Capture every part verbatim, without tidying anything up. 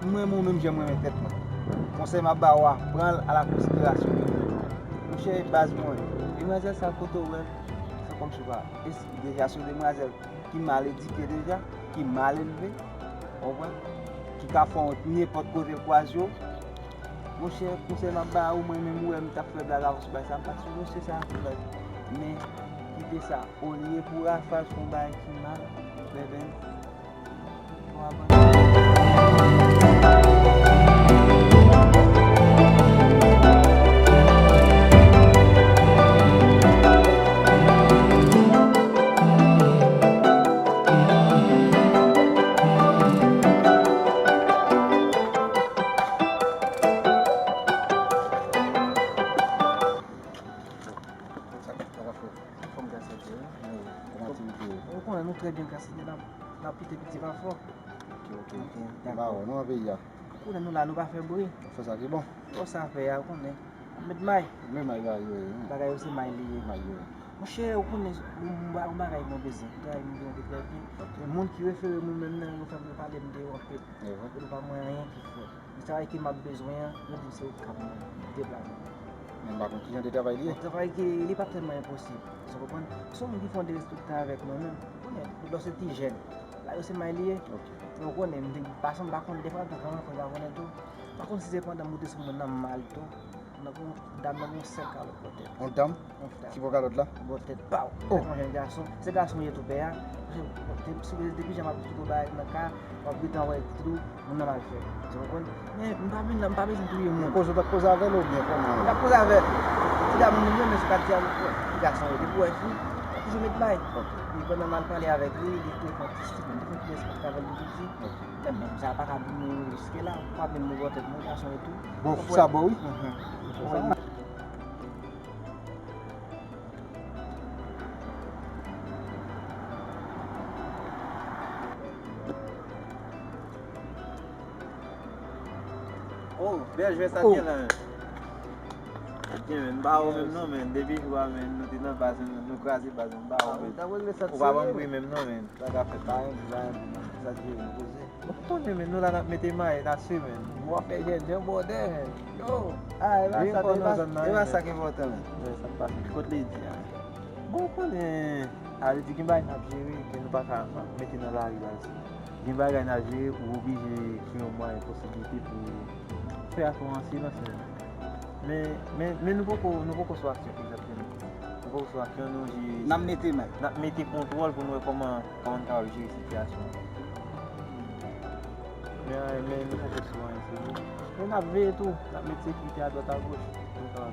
M renmen w menm jan m renmen tèt mwen. Konsèy m ap ba w a, pran l a la konsiderasyon. Monchè, baz mwen, demwazèl sa kote w wè l, se kòmsi w pa, e deja se yon demwazèl ki mal edike deja, ki mal elve, w konprann? Ki ka fè w nenpòt kote l kwaze w. Monchè, konsèy m ap ba ou, mwen menm ou wè m t ap fè blag avè w sou bagay sa, m pa t sou dosye sa, men kite sa. Olye pou Rafal fè yon bagay ki mal, bèbèn, w ap Sa k ap fè? Anfòm gras a Dye, wi. Bon, bon aktivite yo. Ou konnen nou trè byen gras a Dye, n ap, n ap pite piti pa fò. Ok, ok, ok. Dakò. Ba wè, nou an peyi a. Ou konnen nou la, nou pa fè bri. Nou fè sa ki bon. Bon, sa fè a, ou konnen. Met may. Met may, ba yo, wi. Bagay yo se may li ye. May yo. Monchè, ou konnen, m, m, m bagay mwen bezwen. Bagay mwen bezwen te trè byen. Ok. Men moun ki refere moun menm nan, yo fè m pale m deyò anpil. Yo pa mwen anyen ki fè. Men travay ke m ap bezwen an, yo di m se ou k ap mande deplase m. Men m pa konn ki jan de travay li ye. Yon travay ke li pa tèlman enposib. Ou konprann? Se yon moun ki fè yon derespektan avèk mwen menm. Ou konnen, lè w se ti jèn, la yo se may li ye. Ok. Men ou konnen, m te pase m pa konn, defwa m ta pran anfan gason tou. M pa konn si se pandan m moute sou moun nan m mal tou. Nan pou dam nan gen yon sèl kalòt bò tèt. Yon dam? Yon dam. Ki bò kalòt la? Bò tèt pa w. Oh. Yon jèn gason. Se gason ye tou pè a. Depi, depi jan m ap sou bagay nan ka, w ap gentan wè tou, moun nan mal fè. Ou konprann? Men m pa vin la, m pa bezwen touye moun. Koze, w t ap koze avè l oubyen kòman? M t ap koze avè l. Ti dam nan, men sou katye a, ti gason ye. Depi w wè fi, w ap toujou met may. Ok. Epi pandan m al pale avèk li, li te fè yon ti stik, li te fè yon ti respè avè l tou piti. Ok. Men, men, sa pa ka vin riske la, ou pa vin mou bò tèt mwen, gason e tou. Bon, sa bon, wi. Mhm. Oh, bèl jwèt sa gen la. Byen, men, m pa wè w menm non, men. Depi jou a, men, nou te nan baz, nou, nou kraze baz, men, m pa wè w, men. Ou pa ban m bri menm non, men. Sa ka fèt, pa gen, pa gen, sa se nou poze. Bon, konnen, men, nou la n ap mete may, n ap swiv, men. W ap fè jèn jan bòdè, men. Yo, ah, e pa sa, e pa sa ki enpòtan, men. Sa k pase, kot Lady a? Bon, ou konnen, a, Lady gen bagay n ap jere, ke nou pa ka mete nan lari la, se. Gen bagay n ap jere, ou oblije gen yon mwayen, posiblite pou fè asirans silans, men. Men, men, men nou poko, nou poko sou aksyon egzakteman. Nou poko sou aksyon, nou jis. N ap mete may. N ap mete kontwòl pou nou wè kòman, kòman n kapab jere sitiyasyon an. Men, men nou poko sou anyen serye. Men n ap veye tou, n ap met sekirite adwat agoch. Nou kapab.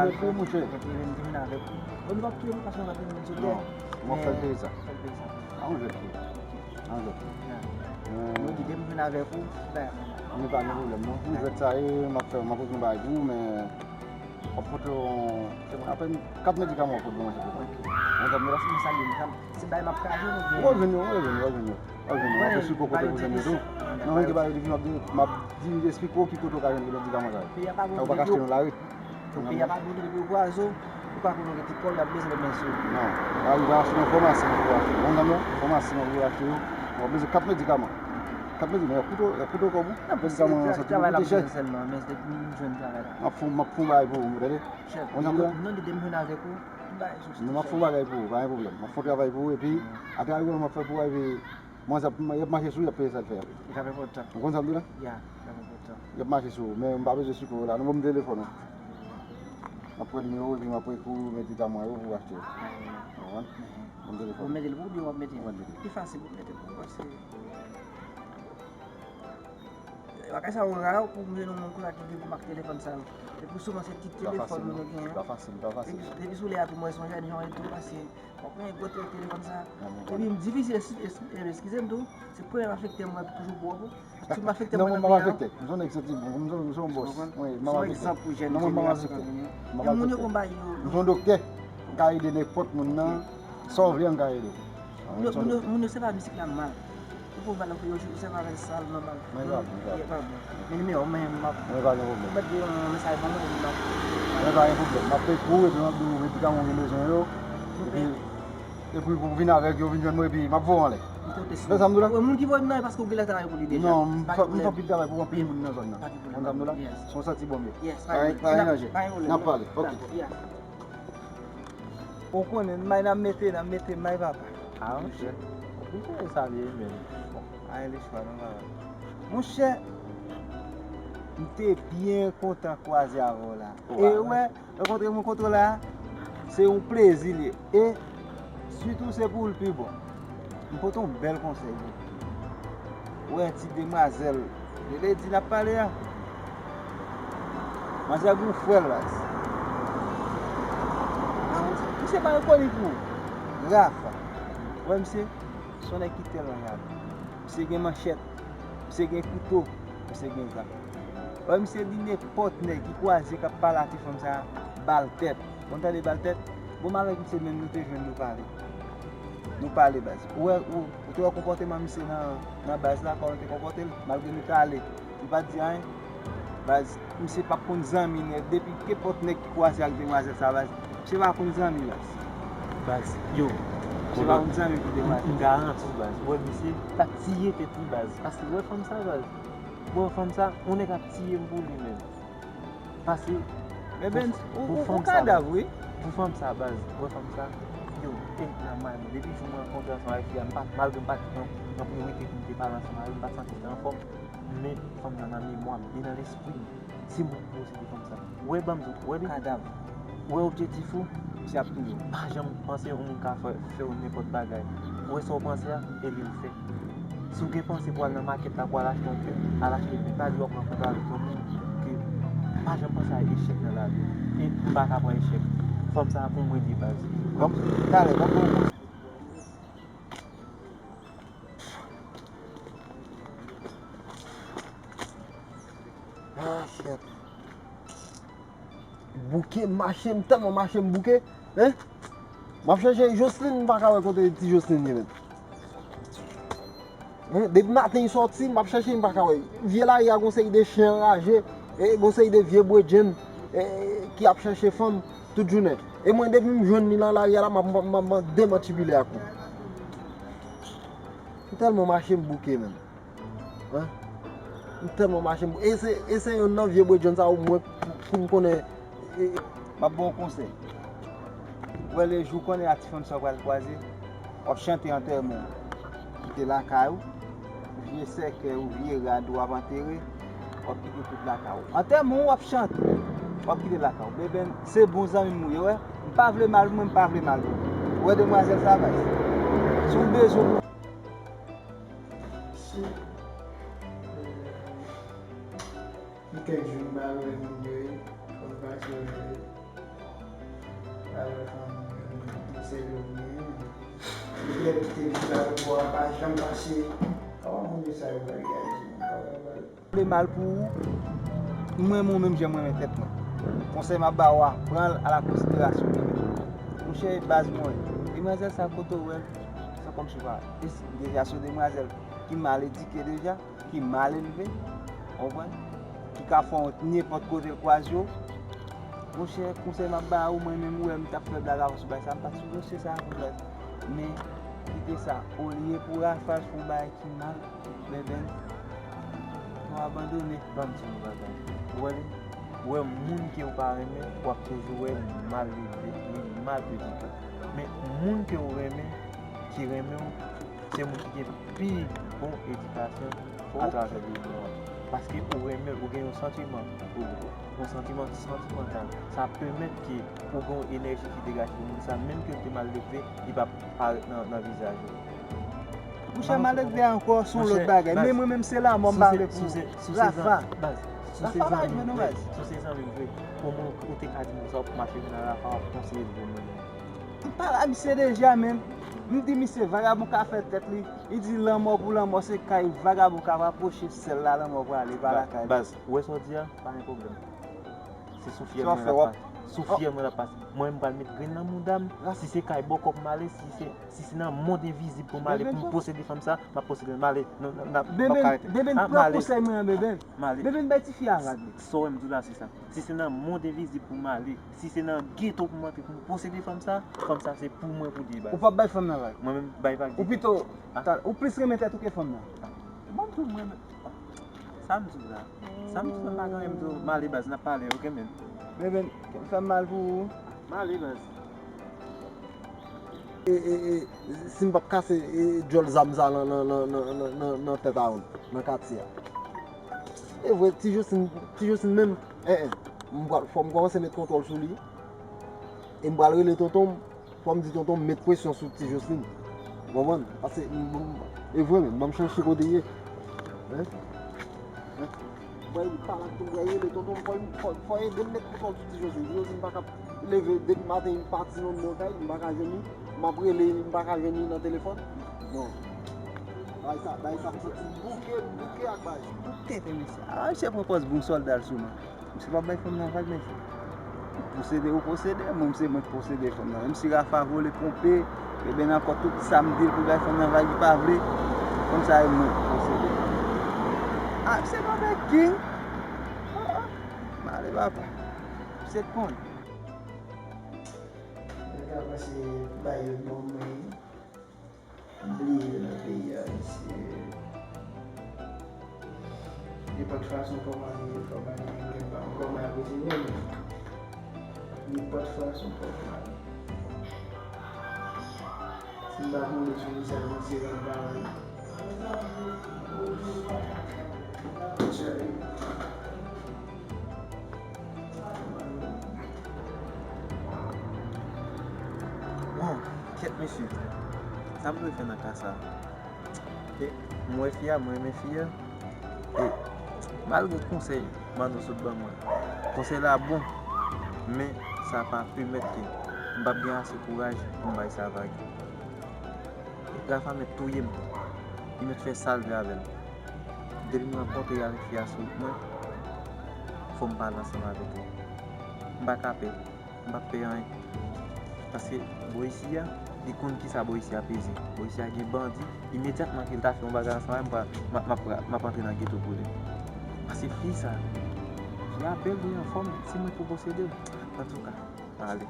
Al fè mouche. Mwen te vin, te vin avèk ou. Bon, nou p ap touye nou paske nou pa gen moun sou tè. Non, m ap fè l peye sa. Fè l peye sa. A yon jwèt li ye. A yon jwèt li ye. Nou di depi m vin avèk ou, bagay la nòmal. Men pa gen pwoblèm non. Pou jwèt sa ye, m ap fè, m ap regle yon bagay pou ou, men w ap pote yon, apèn kat medikaman w ap pote pou manje pou mwen. Mwen, m ap salye, m ap, se bagay m ap kraze oubyen? W ap jwenn yo, w ap jwenn yo, w ap jwenn yo. W ap jwenn yo. M ap eseye kote pou jwenn yo tou. Non, men ki bagay li vin, m ap di, m ap di, esplike w ki kote w ka jwenn medikaman sa yo. Sa w pa ka achte nan lari. Peyi a pa bon, depi yo kwaze w, ou pa konn gen ti kòb, y ap bezwen lòt mesye. Non, pa rive achte nan fòmasi, non, pou achte. Bon, nan fòmasi, non, pou achte yo. Bon, bezwen kat medikaman. Kat medikaman, y ap koute, y ap koute kòb ou. Medikaman nan sante pou koute chè. Travay la bezwen sèlman, men depi m jwenn travay la. M ap fè, m ap fè yon bagay pou ou, tande? Chèf, non, depi m jwenn avèk ou, m bay sou. Men m ap fè yon bagay pou ou, pa gen pwoblèm. M ap fè yon travay pou ou, epi, atravè w, m ap fè pou ou, epi, mwen, y ap, y ap mache sou, y ap peye sa l fè a. Li pa enpòtan. Ou konn sa m di la? Ya, li pa enpòtan. Y ap mache sou ou, men m pa bezwen sou ou la. Nou ban m telefòn ou. M ap pran nimewo epi m ap ekri w medikaman yo pou w achte yo. Ou konprann? Ban m telefòn. Ou mete l pou ou oubyen w ap mete l? Mwen mete l. Pi fasil pou w mete l pou ou paske bagay sa yo ra pou m jwenn yon moun konsa ki gen pou m ak telefòn sa yo. Epi souvan se ti telefòn moun yo genyen. Pa fasil, pa fasil. Epi, epi sou lè a tou mwen se yon jèn jan etou paske w ap gen gwo telefòn sa. Epi m difisil, eskize m tou, se premye malfektè m wè toujou pou ou. Tout malfektè mwen nan peyi a. Non, m pa malfektè. M se yon nèg santi bon. M se, m se yon bòs. Wi, m pa malfektè. Non, m pa malfektè. M pa malfektè. E moun yo konn ba yo. M se yon doktè. M ka ede nenpòt moun nan. Sa w vle, m ka ede w. Moun yo, moun yo, moun yo se pa mizik la mal. Ou pou ba nan yo, se pa sal nòmal. Men pa bon, men pa bon. Men nimewo, men m ap. Men pa gen pwoblèm. Ou mèt voye yon mesaj ban mwen, epi m ap. Men pa gen pwoblèm. M ap peye pou ou, epi m ap di w medikaman w gen bezwen yo. Epi, epi pou w vin avèk yo, vin jwenn mwen, epi m ap voye w anlè. Kote si. Ou wè moun ki voye m nan, e paske w genlè travay pou li deja. Non, m fè anpil travay pou anpil moun nan zòn nan. Ou konprann sa m di w la? Yes. Se yon santi bon m ye. Yes, pa gen pwoblèm. Pa gen danje. N ap pale. Ok. Dakò, yeah. Ou konnen, may n ap mete, n ap mete may papa. Ah, monchè. Monchè, sa vye menm. Bon, ayen le chwa, non, papa. Monchè, m te byen kontan kwaze avè w la. E wè, rankontre m rankontre w la, se yon plezi li ye. E sitou se pou l pi bon. M pote yon bèl konsèy pou ou. Ou wè ti demwazèl, Lady n ap pale a. Manzè gen yon frè l, baz. Ah, misye pa rekoni tou. Rafa. Ou wè misye? Se yon nèg ki tèlman rapi. Misye gen manchèt, misye gen kouto, misye gen zam. Wè misye di nenpòt nèg ki kwaze k ap pale ak ti fanm sa a, ba l tèt. Ou konn tande ba l tèt? Bon, m avèk misye menm nou te jwenn nou pale. Nou pale, baz. Ou wè, ou, ou te wè konpòteman misye nan, nan baz la, kòman l te konpòte l, malgre nou te ale. Li pa t di anyen. Baz, misye p ap konn zanmi nèg. Depi kenpòt nèg ki kwaze ak demwazèl sa, baz, misye pa konn zanmi, baz. Baz, yo. Misye pa konn zanmi pou demwazèl. M garanti w, baz. Ou wè misye t ap tiye tèt li, baz. Paske ou wè fanm sa, baz. Ou wè fanm sa, yon nèg ap tiye m pou li menm. Paske, men Ben, ou, ou, ou kadav, wi. Pou fanm sa, baz, ou wè fanm sa, yo, e nan may mwen, depi jou mwen rankontre ansanm avèk fi a, m pa, malgre m pa t nan, nan priyorite pou m te pale ansanm avè l, m pa t santi l te anfòm, men fanm nan nan memwa m, li nan lespri m. Se mwen ki posede fanm sa. Ou wè, ban m di w, ou wè li? Kadav. Ou wè objektif ou? Misye ap touye w. Pa janm panse yon moun ka fè, fè w nenpòt bagay. Ou wè sa w panse a, e li ou fè. Si w gen panse pou al nan makèt la pou al achte yon pil, al achte pil. Pa di w ap rankontre avèk yon moun ke pa janm panse a echèk nan lavi. E m pa ka pran echèk. Fanm sa a pou mwen li ye, baz. Bon, talè, bon, bon. Ah, shit. Bouke, mache, m tèlman mache, m bouke. Hein? M ap chèche Jocelyn, m pa ka wè kote ti Jocelyn ye menm. Hein? Depi maten li sòti, m ap chèche, m pa ka wè. Vye lari a gon seri de chen anraje, e gon seri de vye bredjenn, e, ki ap chèche fanm tout jounen. E mwen, depi m jwenn li nan lari a la, m ap, m ap, m ap, m ap demantibile ak ou. M tèlman mache, m bouke menm. Hein? M tèlman mache, m, e se, e se yonn nan vye bredjenn sa yo mwen pou, pou m konnen, e, m ap ba w konsèy. Ou wè le jou konnen ak ti fanm sa w pral kwaze, w ap chante antèman w. Kite lakay ou, vye sèkèy ou, vye rad ou w ap antere, w ap kite tout lakay ou. Antèman w ap chante, w ap kite lakay ou. Beben, se bon zanmi m ou ye, wè. M pa vle mal pou mwen, m pa vle mal pou ou. Ou wè demwazèl sa, baz? Si w bezwen pou Si. Gen kèk jou m pa wè moun yo ye, fò m pase wè yo ye. Pa wè fanmi m yo, se yo m ye. Lè m kite vil la, yo pa janm pase. Kòman moun yo sa yo pral gade sou mwen? Kòman yo pral. Vle mal pou ou, m renmen w menm jan m renmen tèt mwen. Konsèy m ap ba w a, pran l a la konsiderasyon. Monchè, baz mwen, demwazèl sa kote w wè l, se kòmsi w pa, e si deja se yon demwazèl ki mal edike deja, ki mal elve, w konprann? Ki ka fè w nenpòt kote l kwaze w. Monchè, konsèy m ap ba ou, mwen menm ou wè m t ap fè blag avè w sou bagay sa, m pa t sou dosye sa a, men kite sa, olye pou Rafa fè yon bagay ki mal, Beben, nou abandone. Ban m di nou bagay. Ou wè li? Ou wè moun ke w pa renmen, w ap toujou wè li mal elve, li mal edike. Men moun ke w renmen, ki renmen w, se moun ki gen pi bon edikasyon atravè lemonn. Paske ou renmen l, ou gen yon santiman pou li. Yon santiman santimantal. Sa pèmèt ke ou gen yon enèji ki degaje pou moun sa, menm ke l te mal elve, li p ap parèt nan, nan vizaj ou. Monchè, mal elve a ankò se yon lòt bagay. Men mwen menm se lanmò m pa vle pou Rafa. Rafa pa jwenn non, baz. Si w se zanmi m vre, kòman ou te ka di moun sa, w ap mache vin a Rafa, w ap konseye l pou moun? M pale a misye deja, menm. M di misye vagabon ka fè tèt li. Li di lanmò pou lanmò, se kay vagabon k ap apwoche, sèl la lanmò prale, pa lakay li. Baz, ou wè sa w di a, pa gen pwoblèm. Se sou fyèl mwen l ap pase. Sou fyèl mwen l ap pase. Mwen menm m pral met grenn nan mouda m. Si se kay bòkò pou m ale, si se, si se nan mond envizib pou m ale, pou m posede fanm sa, m ap posede l. M ale. Non, non, n ap, m ap Beben, arete. Beben, pran konsèy mwen an, Beben. M ale. Beben, bay tifi a rad li. Sa w wè m di w la, se sa. Si se nan mond envizib pou m ale, si se nan geto pou m antre, pou m posede fanm sa, fanm sa se pou mwen pou li baz. Ou p ap bay fanm nan vag? Mwen menm bay vag. Ou pito, ou plis renmen tèt ou ke fanm nan? Bon, m tou mwen menm. Sa m di w la. Sa m di w la, pa gen anyen, m di w, m ale baz, n ap pale, oke, men. Beben, fè m mal pou ou. M ale baz. E, e, e, si m p ap kase, e, djòl zam sa nan, nan, nan tèt a ou, nan katye a. E vre, ti Josin, ti Josin menm, en, en, m pral, fò m kòmanse met kontwòl sou li. E m pral rele tonton m, fò m di tonton m met presyon sou ti Josin. Ou konprann? Paske, m, m, e vre menm, ban m chèche kote l ye. Hein? Hein? Mwen pale ak tonton, mwen rele tonton, fò, fò, fò ede m met kontwòl sou ti Josin. Ti Josin pa ka leve depi maten, li pati nan mòn kay, m pa ka jwenn li. M ap rele li, m pa ka jwenn li nan telefòn. Non. Bay sa, bay sa, m santi m bouke, m bouke ak bagay. Tete, mesye. A, misye pran pòz bon sòlda l sou mwen. Misye p ap bay fanm nan vag, mesye. Ou posede, ou posede, mwen, se mwen k posede fanm nan. Menm si Rafa vole, twonpe, Beben ankò tout sa m di l pou bay fanm nan vag, li pa vle. Fanm sa e mwen k posede. A, misye pa bay king. A, a. M ale, papa. Misye konn. Mwen ta panse bay yo bon mwen. M bliye nan peyi a, mesye. Nenpòt fason kòman li ye, kòman li ye, m gen pa ankò mwen ap retire l. Nenpòt fason kòman li ye. Si m pa tonbe sou mesaj, mesye, m pa wè. Bon, kèt mesye. Sa m dwe fè nan ka sa a? E, m wè fi a, m renmen fi a. E, malgre konsèy Mano sot ban mwen, konsèy la bon, men sa pa pèmèt ke m p ap gen ase kouraj pou m bay sa vag. Rafa mèt touye m. Li mèt fè sa l vle avè m. Depi m rankontre avèk fi a sou wout mwen, fò m pale ansanm avèk li. M pa ka pè. M p ap pè anyen. Paske bò isi a, li konn kisa bò isi a peze. Bò isi a gen bandi. Imedyatman ke l ta fè yon bagay ansanm avè m, m ap, m ap, m ap antre nan geto pou li. Paske fi sa, fi a bèl, li anfòm, se mwen pou posede l. Antouka, m ale.